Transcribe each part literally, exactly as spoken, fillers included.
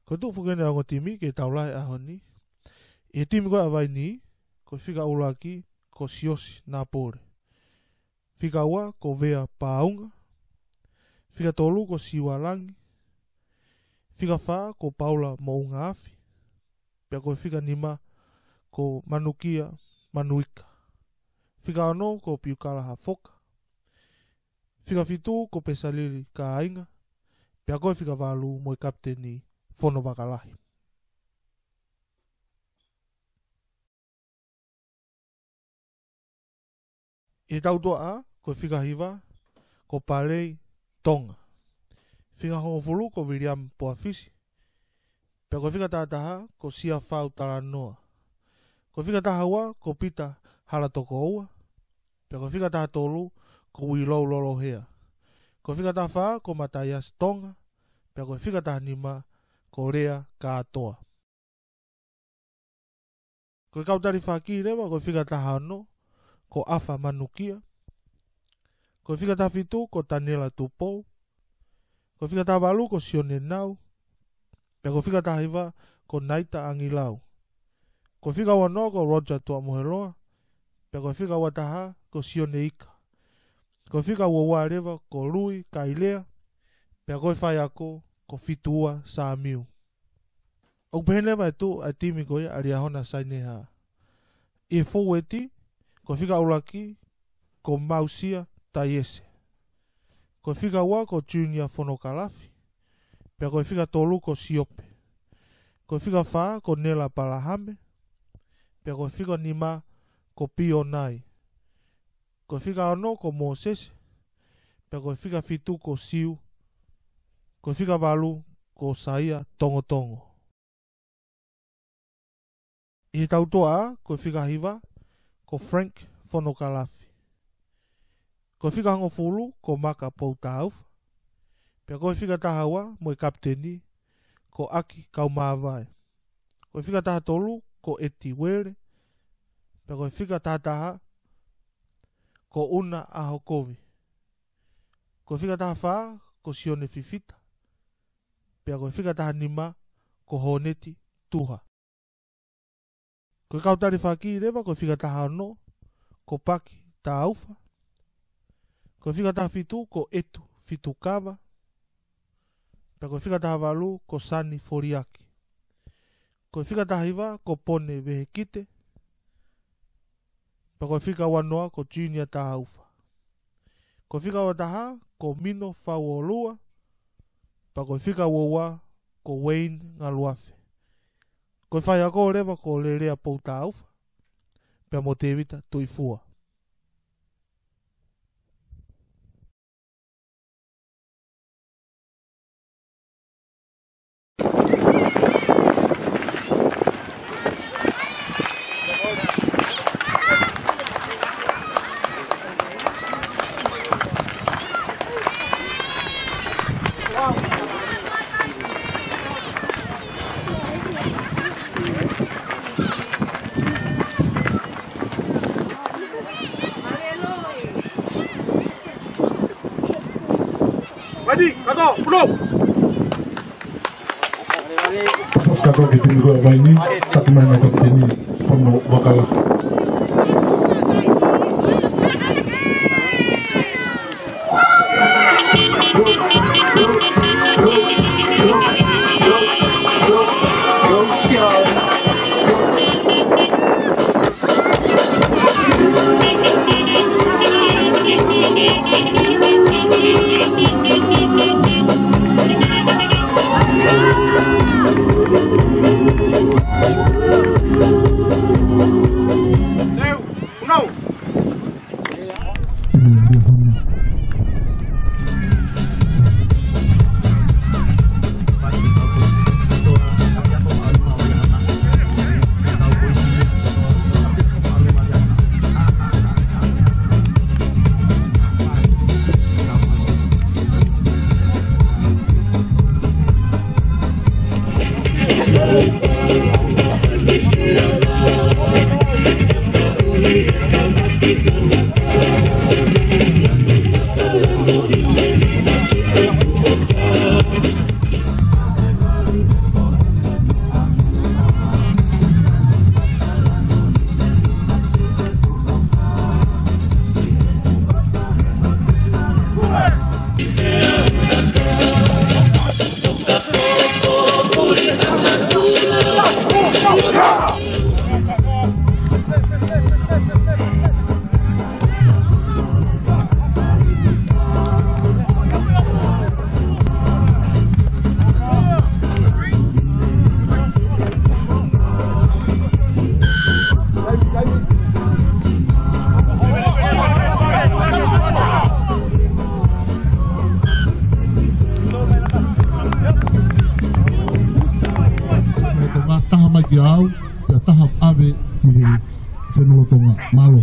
Ko e tuʻu foki eni ʻa e ongo timi ke tau lahi he ʻaho ni. ʻI he timi ko ē ʻa Vainī, ko e fika ʻuluaki ko Siosi Napule. Fika ua ko Vea Paunga. Fika tolu ko Siua Langi. Fika fā ko Paula Moʻungaafi. Pea ko e fika nima ko Manukia Manuika. Fika ono ko Piukala Hafoka. Fika fitu ko Pesalili Kāinga. Pea ko e fika valu mo e kapiteni Fono Vakalahi. ʻI he tautuʻa, ko e fika hiva ko Palei Tonga. Fika hongofulu ko Viliami Poafisi. Pea ko e fika taha taha ko Siafau Talanoa. Ko e fika taha ua ko Pita Halatokoua. Pea ko e fika taha tolu ko Uilou Lolohea. Ko e fika taha fā ko Mataiasi Tonga. Pea ko e fika taha nima ko Lea Kātoa. Ko e kau talifaki leva, ko e fika taha ono ko ʻAfa Manukia. Ko e fika taha fitu ko Taniela Tupou. Ko e fika taha valu ko Sione Nau. Pea ko e fika taha hiva ko Naita Angilau. Ko e fika ua noa ko Roger Tuʻamoheloa. Pea ko e fika ua taha ko Sione Ika. Ko e fika ua ua leva ko Lui Kailea. Pea ko e faiako ko Fitua Samiu. ʻOku pehē leva e tuʻu ʻa e timi ko ia ʻa Liahona Saineha. ʻI he fōueti, ko e fika ʻuluaki ko Mausia Taiese. Ko e fika ua ko Junior Fonokalafi. Pea ko e fika tolu ko Siope. Ko e fika fā ko Nela Palahame. Pea ko e fika nima ko Pionai. Ko e fika ono ko Mōsese. Pea ko e fika fitu ko Siu. Ko e fika valu ko Saia Tongotongo. ʻI he tautuʻa, ko e fika hiva ko Frank Fonokalafi. Ko e fika hongofulu ko Maka Poutaufa. Pea ko e fika taha ua mo e kapiteni ko ʻAki Kaumavae. Ko e fika taha tolu ko ʻEti Uele. Pea ko e fika taha taha ko ʻUna ʻAhokovi. Ko e fika taha fā ko Sione Fifita. Pea ko e fika taha nima ko Honeti Tuha. Ko e kau talifaki leva, ko e fika taha ono ko Paki Taufa. Ko e fika taha fitu ko ʻEtu Fitukava. Pea ko e fika taha valu ko Sani Foliaki. Ko e fika taha hiva ko Pone Vehekite. Pea ko e fika ua noa ko Junior Taufa. Ko e fika ua taha ko Mino Fauolua. Pea ko e fika ua ua ko Wayne Ngaluafe. Ko e faiako leva ko Lelea Poutaufa pea mo Tevita Tuifua. Vainī, kātoa, puno! Kātoa ki he timi ko ia ʻa Vainī, taki mai ʻa e kapiteni, Fono Vakalahi. Au, pea taha ʻave ki he Fenua Tonga. Mālō.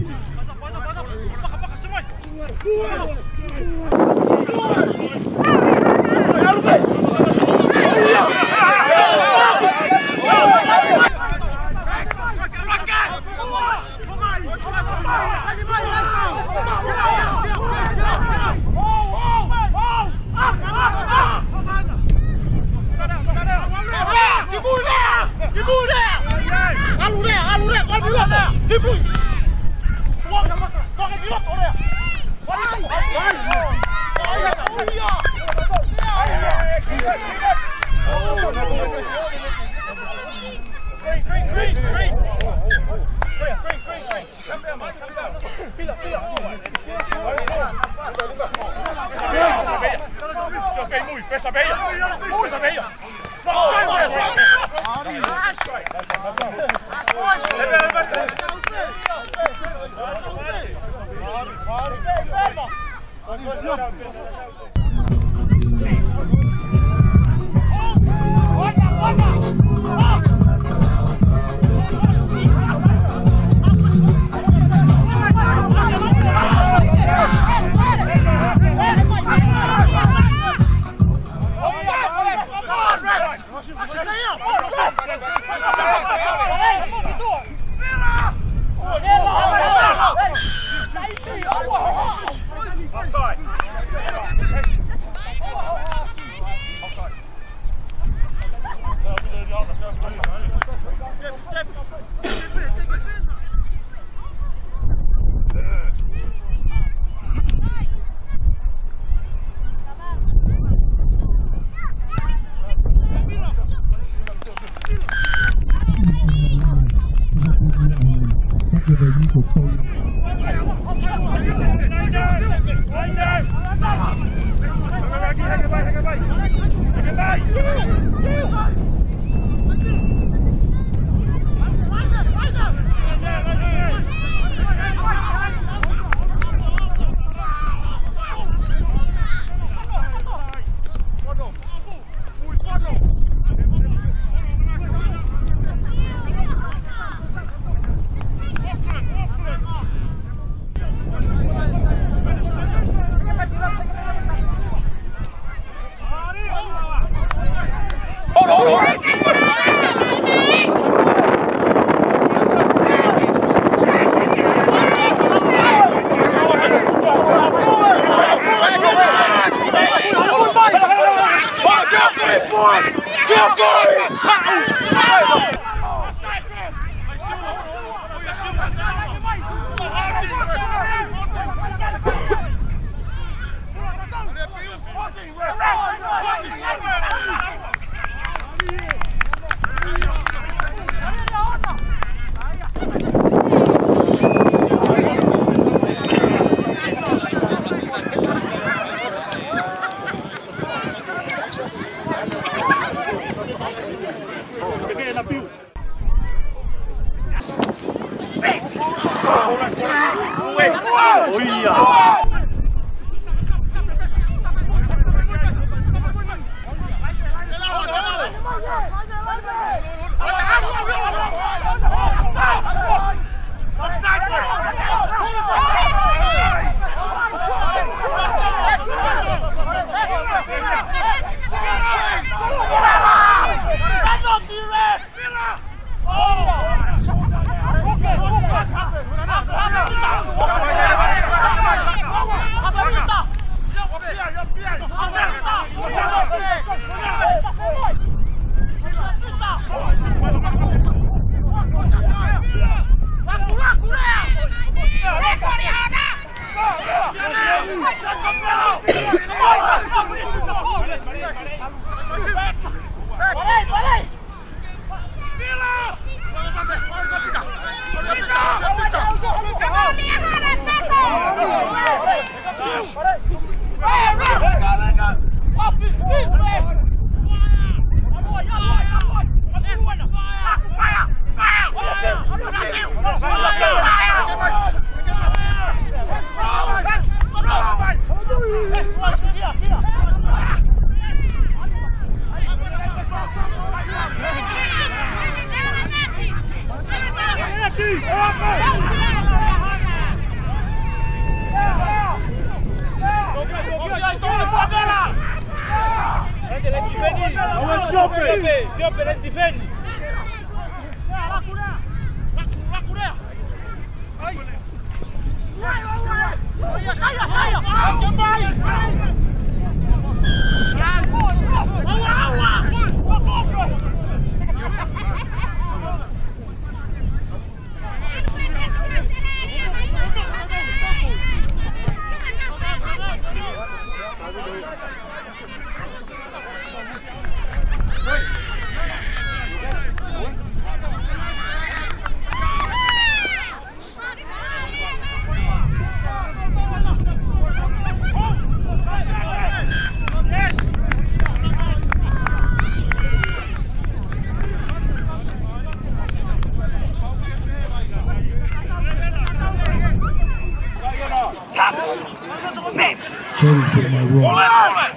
Sorry for my wrong.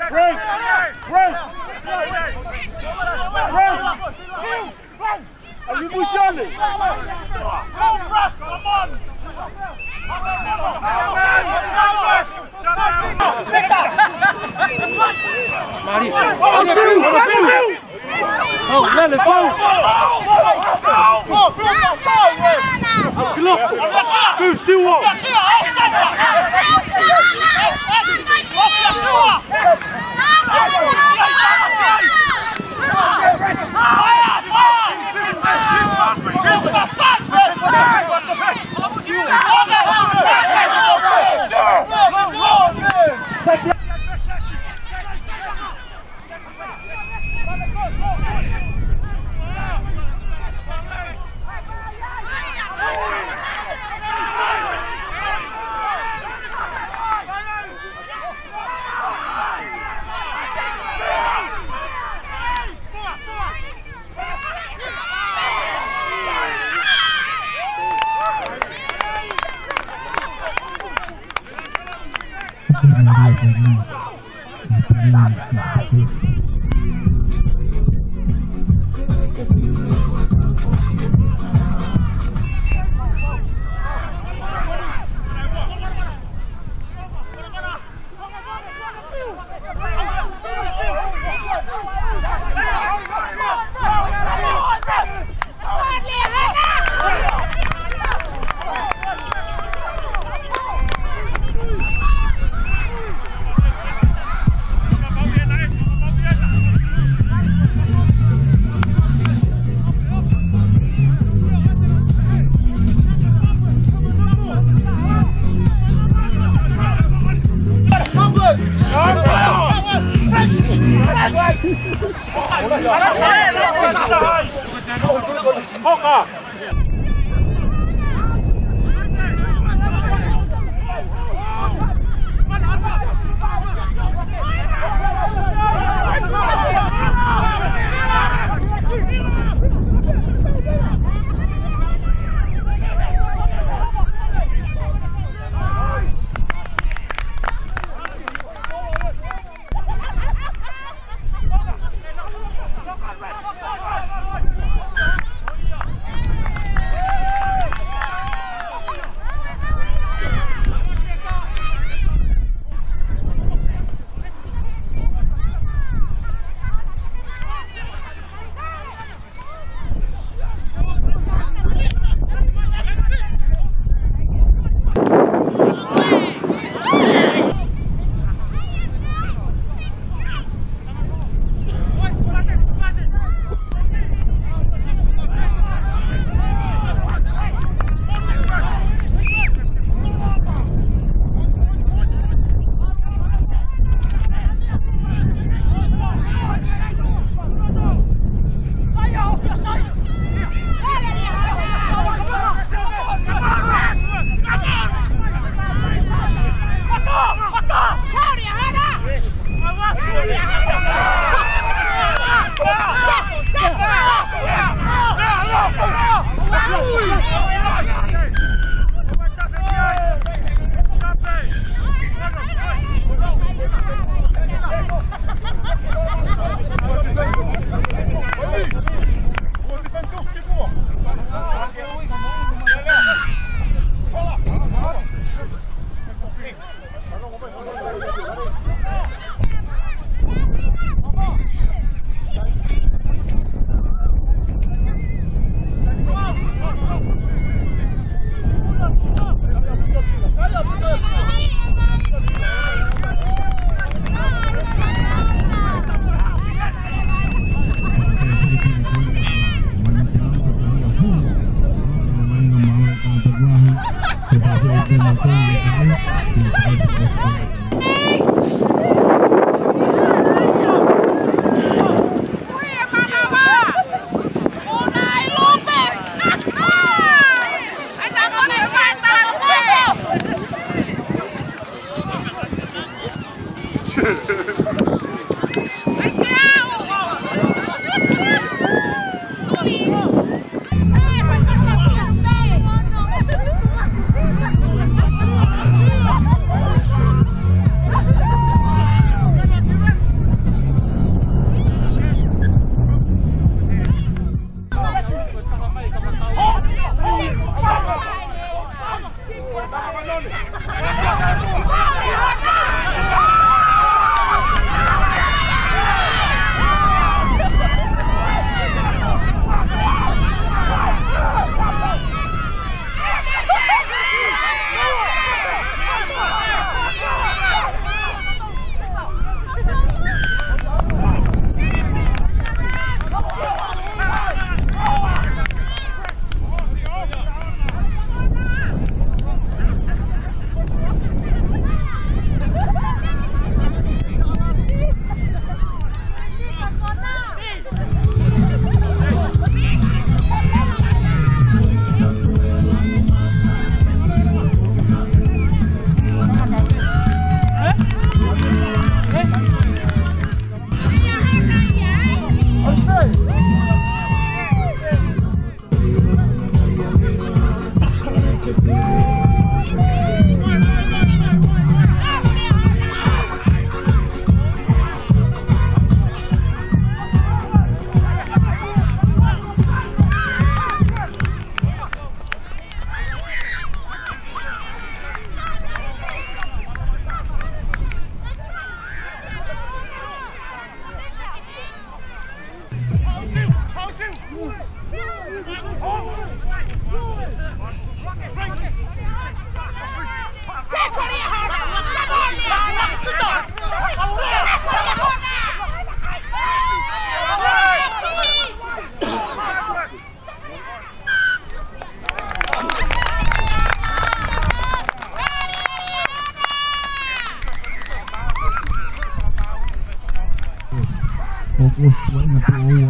Frank! Frank! Frank! Frank! Are you pushing? Mari. Pau, lele, pau. Au kilo. Pau, siua.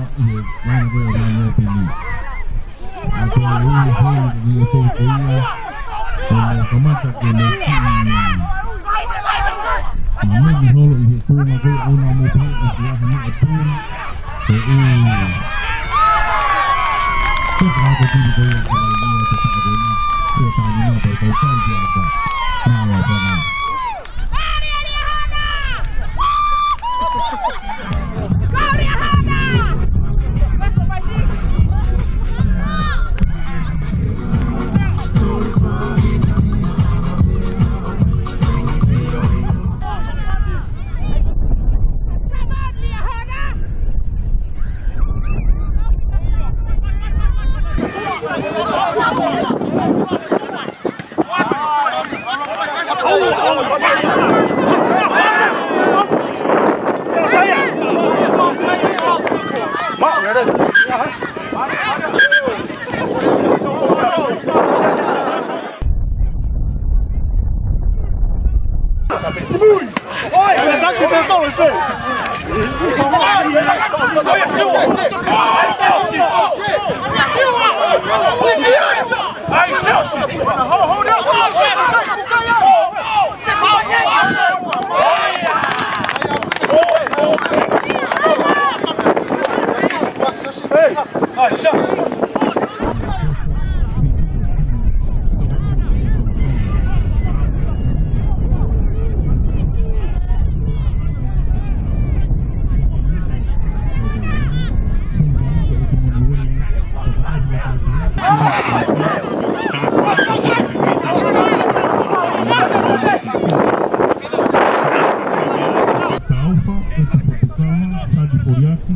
ʻI he mana ko ia ʻa e pili. ʻA ko e ui hoi ni e fou ko ia. Ko e kamata ke ne ki. Ma me ki holo ʻi he tōna ko ia ʻona mo pau ʻi he aha ma e tōna. Ko e ui. Ko e kaha ko tiri ko ia ko e ui te taka ko ia. Ko e tāni nō pau pau pau ki a ka. Mālō pau. Taufa, ʻo e Tufutukaha, Sadi Foliaki.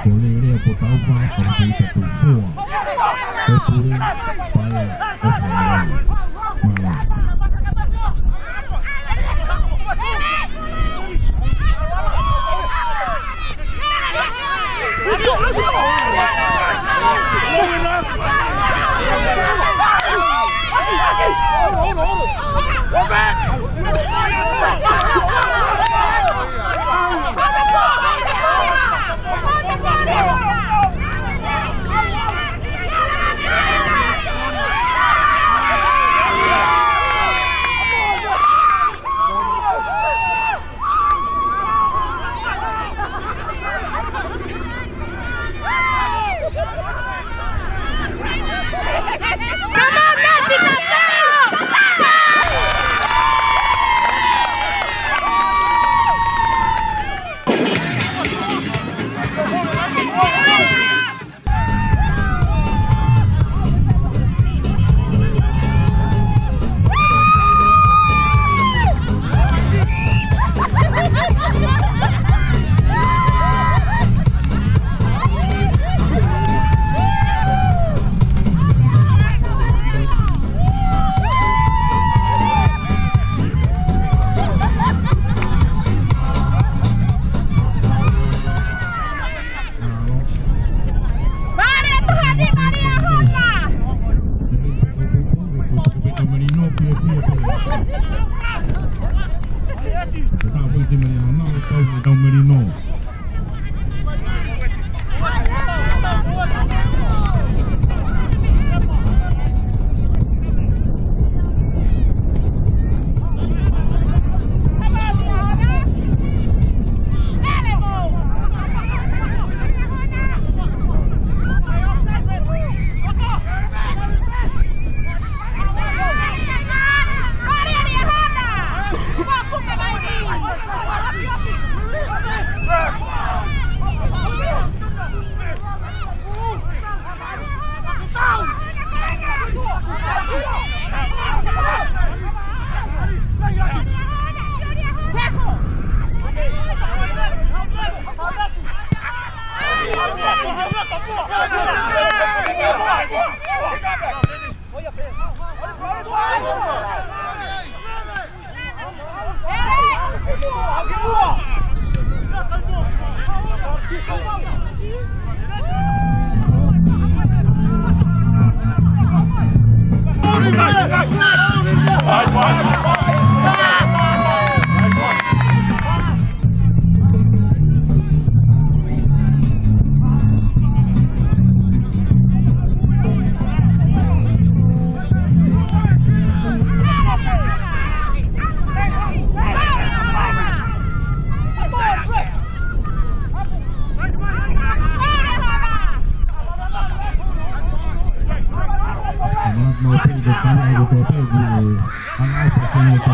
Ko Lele ʻo Taufa, ko Lele Taufa. Ko Pule, Paea, ʻo Famalau. Mālō.